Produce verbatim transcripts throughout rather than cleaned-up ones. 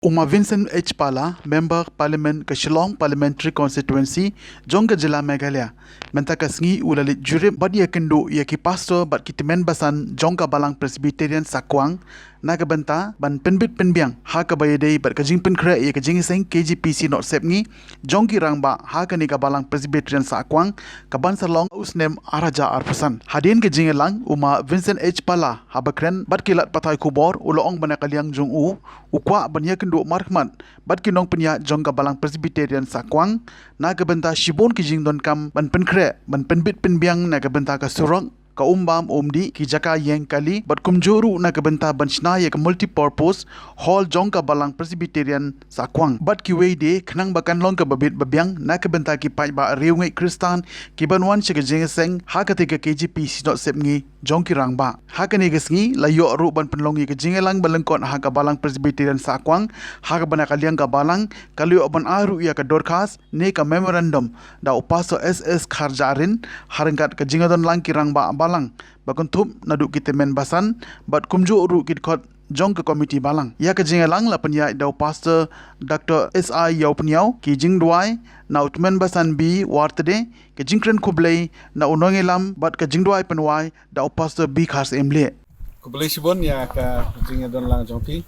U Ma Vincent H Pala, Member Parliament ka Shillong Parliamentary Constituency jong ka jylla Meghalaya, mynta ka sngi u la leit jurip bad ïakynduh ïa ki pastor bad ki tymmen basan jong ka Balang Presbyterian Sakwang na ka bynta ban pynbit pynbiang ha kaba ïadei bad ka jingpynkhreh ïa ka jingïaseng K J P Synod Sepngi jong ki rangbah ha kane ka Balang Presbyterian Sakwang ka ban sa long u snem ar hajar arphew san. Hadien ka jingïalang, u Ma Vincent H Pala haba kren bad ki lad pathai khubor u la ong ba na ka liang jong u, u kwah ban ïakynduh markhmat bad ki nongpynïaid jong ka Balang Presbyterian Sakwang na ka bynta shibun ki jingdonkam ban pynkhreh, ban pynbit pynbiang na ka bynta ka surok, ka um bam um dih, ki jaka ïeng kali, bad kumjuh ruh na ka bynta ban shna ïa ka multipurpose hall jong ka Balang Presbyterian Sakwang bad kiwei de, khnang ba kan long kaba bit ba biang na ka bynta ki paidbah riewngeit Khristan ki ban wan sha ka jingïaseng ha katei ka K J P Synod Sepngi jong ki rangbah. Ha kane ka sngi la ïoh ruh ban pynlong ïa ka jingïalang ba lyngkot ha ka Balang Presbyterian Sakwang, ha kaba na ka liang ka Balang ka la ïoh ban ai ruh ïa ka dorkhas ne ka memorandum da u Pastor S S Kharjahrin, ha ryngkat ka jingïadonlang ki rangbah balang ba kynthup naduh ki tymmen basan bad kumjuh ruh ki dkhot jong ka komiti balang. Ïa ka jingïalang la pynïaid da u Pastor Doctor S I Ïawpyniaw, ki jingduwai na u tymmen basan B Wartede, ka jingkren khublei na u nongïalam bad ka jingduwai pynwai da u Pastor B Kharsyiemlieh. Khublei shibun ïa ka jingïadonlang jong phi.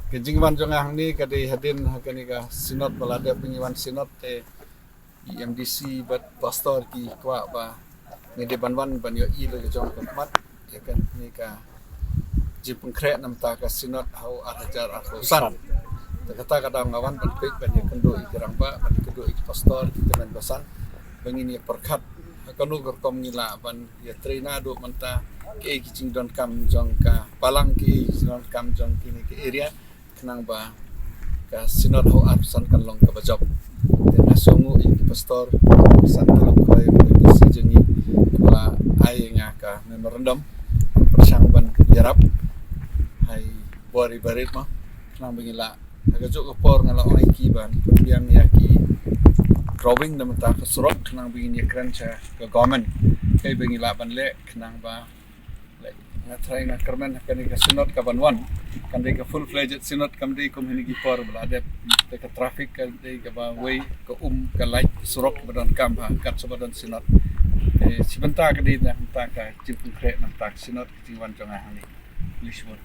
Ka jingwan jong nga hangne ka dei hadien ha kane ka synod ba la dep, ngi wan synod te i M D C bad pastor ki kwah ba ngi dei ban wan ban ïohi la ka jong ka khmat ïa kane ka jingpynkhreh namar ka synod ha u ar hajar arphew san. Te kata ka daw nga wan ban peit ban ïakynduh ïa ki rangbah, ban ïakynduh ïa ki pastor, ki tymmen basan, ba ngin ïa pyrkhat ha kano ka rukom ngi lah ban ïatrei naduh mynta, kiei ki jingdonkam jong ka balang, kiei ki jingdonkam jong kine ki area, khnang ba ka synod ha u ar san kan long kaba jop. Te nga sngewnguh ïa ki pastor, san ka long kawei ka dei si jong ngi, ba ai nga ka memorandum pyrshang ban ïarap ha i bor i barit mo, khnang ba ngi lah, ha kajuh ka por nga la ong ïa ki ban pynbiang ïa ki drawing namar ka surok, khnang ba ngin ïakren sha ka government kaei ba ngi lah ban leh, khnang ba, leh, nga trai nga kyrmen ha kane ka synod ka ban wan kan dei ka full fledged synod, kam dei kum hynne ki por ba la dep. Te ka traffic ka dei kaba wei, ka um, ka lait, ka surok ba donkam ha kat shaba don synod. Te shi bynta ka dei na bynta ka jingpynkhreh namar ka synod, ka jingwan jong nga hangne. Khublei shibun.